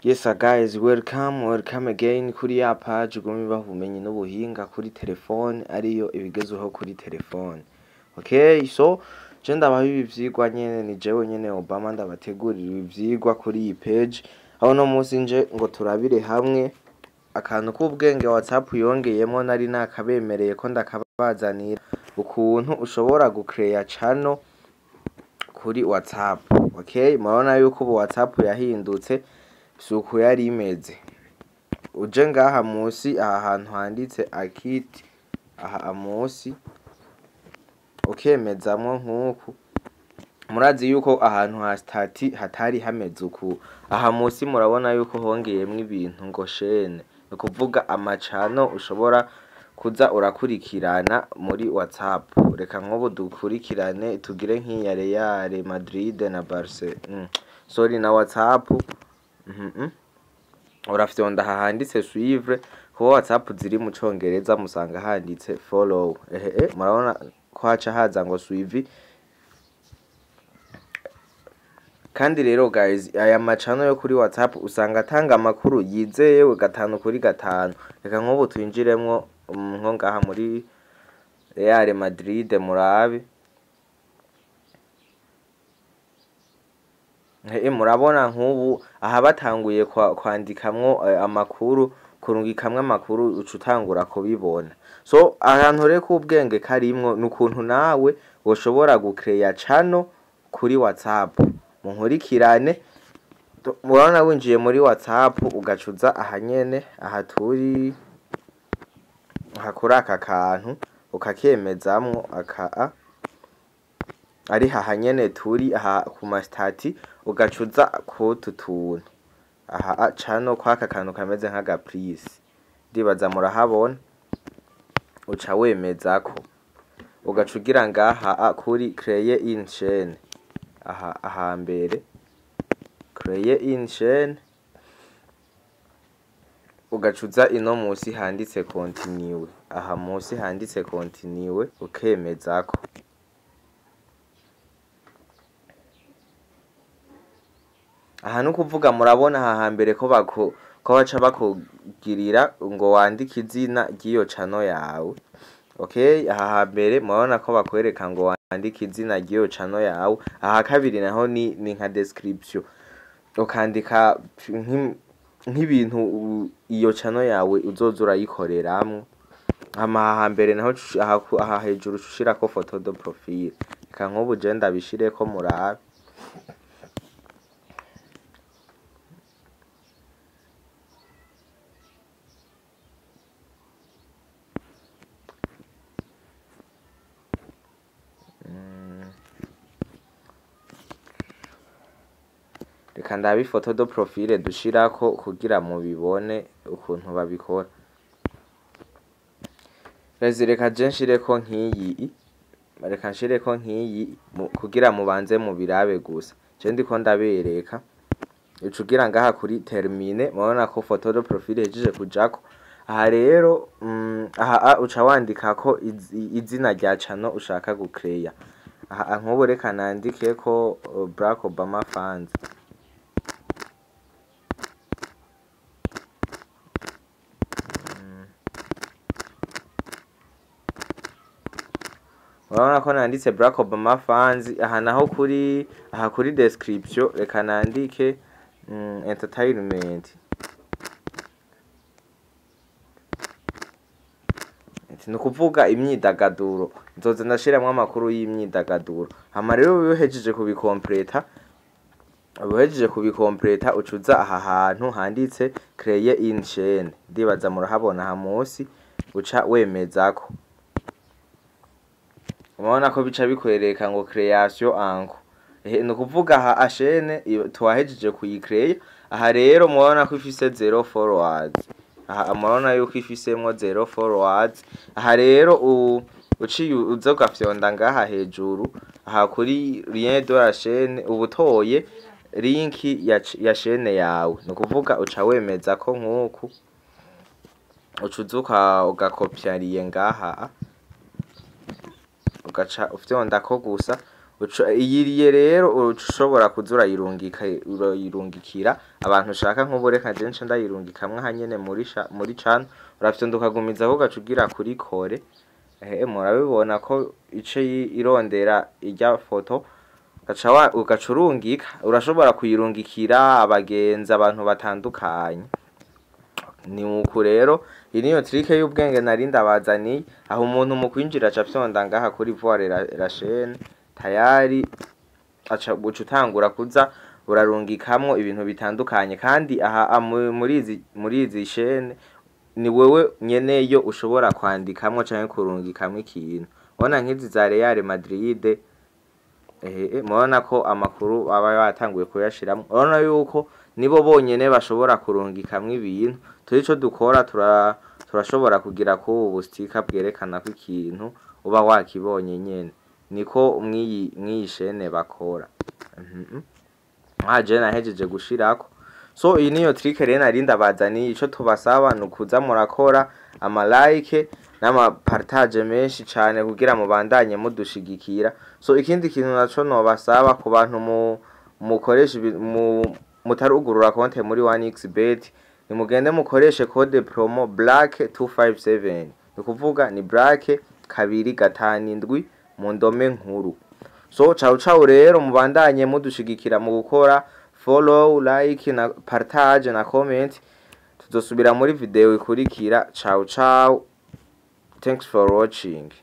Yes guys, welcome, welcome again kuri ya page iguma ibaha ubumenyi n'ubuhinga kuri telefone, ariyo ibigezweho kuri telefone. Okay, so je ndabaha ibi vyigwa nyene, ni jewe nyene Obama ndabategurira ibi vyigwa kuri iyi page. Aho no munsi nje ngo turabire hamwe akantu k'ubwenge WhatsApp yongeyemo, nari nakabemereye ko ndakabazanira, ukuntu ushobora gucreya channel kuri WhatsApp. Okay, murabona yuko ubu WhatsApp yahindutse, suku yari imeze. Uje ngaha musi aha hantu handitse akiti, aha musi ukemezamwo nk'uku. Murazi yuko ahantu ha stati hatari hameze uku. Aha musi murabona yuko hongeyemwo ibintu ngo shene, ni ukuvuga amacano ushobora kuza urakurikirana muri WhatsApp. Reka nk'ubu dukurikirane tugire nk'iya Real Madrid na Barca, sorry, na WhatsApp. Urafyonda aha handitse suivre, kuko WhatsApp ziri mu congereza musanga handitse follow. Ehe, murabona ko haca haza ngo suivi. Kandi rero guys, aya macano yo kuri WhatsApp usanga atanga amakuru yizewe 5 kuri 5. Reka nk'ubu twinjiremwo nko ngaha muri Real Madrid murabe. Murabona nk'ubu aha batanguye kwandikamwo amakuru, kurungikamwo amakuru, uca utangura kubibona. So ahantu rero k'ubwenge karimwo ni ukuntu nawe woshobora gucreya channel kuri WhatsApp. Munkurikirane, murabona winjiye muri WhatsApp ugacuza aha nyene, aha turi, aha kuri aka kantu ukakemezamwo aka ari aha nyene turi aha ku ma stati, ugacuza kutu tuntu aha channel kwaka kantu kameze nk'aga plus, ndibaza murahabona, uca wemezako ugaca ugira ngaha kuri créer une chaîne, aha ahambere créer une chaîne, ugacuza ino musi handitse continue, aha musi handitse continue ukemezako. Aha nukuvuga murabona aha hambere ko bako ko baca bakugirira ngo wandike izina ry'iyo channel yawe. Okay, aha hambere murabona ko bakwereka ngo wandike izina ry'iyo channel yawe. Aha kabiri naho ni nka description, ukandika nk'ibintu iyo channel yawe uzoza urayikoreramwo. Hama aha hambere naho aha hejuru ushirako photo de profil. Reka nk'ubu je ndabishireko murabe. Reka ndabe ifoto de profil dushirako kugira mubibone ukuntu babikora. Reka je nshireko nk'iyi, reka nshireko nk'iyi kugira mubanze mubirabe gusa. Je ndiko ndabereka. Uca ugira ngaha kuri termine, murabona ko photo de profil ihejeje kujako. Aha rero, aha uca wandikako izina rya channel ushaka gucreya. Aha nk'ubu reka nandikeko Barack Obama fans. Urabona ko nanditse Barack Obama fans. Aha naho kuri, aha kuri description reka nandike entertainment. Ni ukuvuga imyidagaduro, nzoza ndashiramwo amakuru y'imyidagaduro. Hama rero uhejeje kubikompleta, uhejeje kubikompleta ucuza aha hantu handitse créer une chaîne, ndibaza murahabona aha munsi, uca wemezako. Murabona ko bica bikwereka ngo création anko. Ni ukuvuga aha chaîne twahejeje kuyicreya. Aha rero murabona ko ifise 0 followers. Aha murabona yuko ifisemwo 0 followers. Aha rero uciye uza ugafyonda ngaha hejuru, aha kuri lien de la chaîne, uba utoye link ya chaîne yawe. Ni ukuvuga uca wemeza ko nk'uku, uca uza ugakopya lien ngaha, ugaca ufyondako gusa, Iyiriye rero uca ushobora kuza urayirungika, urayirungikira abantu ushaka. Nk'ubu reka je nce ndayirungikamwo aha nyene muri channel. Urafyonda ukagumizaho, ugaca ugira kuri coller. Ehe, murabibona ko ice irondera irya foto, ugaca urungika. Urashobora kuyirungikira abagenzi, abantu batandukanye. Ni uku rero, iyi niyo trick y'ubwenge nari ndabazaniye. Aho umuntu mu kwinjira aca afyonda ngaha kuri voir la chaîne, tayari aca uca utangura kuza urarungikamwo ibintu bitandukanye. Kandi aha muri izi chaîne ni wewe nyeneyo ushobora kwandikamwo canke kurungikamwo ikintu. Ubona nk'izi za Real Madrid, ehe, murabona ko amakuru baba batanguye kuyashiramwo. Urabona yuko nibo bonyene bashobora kurungikamwo ibintu. Turi ico dukora, turashobora kugira ko ubu sticker bwerekana ko ikintu uba wakibonye nyene. Niko mw'iyi chaîne bakora. Nka je nahejeje gushirako. So iyi niyo trick rero nari ndabazaniye. Ico tubasaba ni ukuza murakora ama like n'ama partage menshi cane kugira mubandanye mudushigikira. So ikindi kintu naco nobasaba, ku bantu mu mukoresha mutarugurura konte muri 1xBet, nimugende mukoreshe code promo black 257. Ni kuvuga ni black 257 mu ndome nkuru. So ciao ciao rero, mubandanye mudushigikira mu gukora follow, like na partage na comment. Tuzosubira muri video ikurikira. Ciao ciao, thanks for watching.